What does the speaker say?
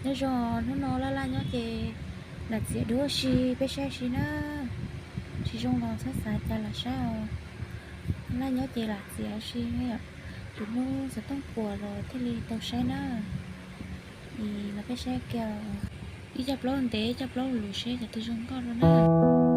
Nyob zoo, hnub no Laj Laj nyob ces lam txiav duab si, peb saib si na. Tsis zoo los txhob xav cas lam saib os. Laj nyob ces lam txiav si, tus hnub xov tooj puas los thiaj li tau saib na. Es los peb saib kiag ib co plaub ntev, ib co plaub luv seb cov twg zoo nkauj rau na.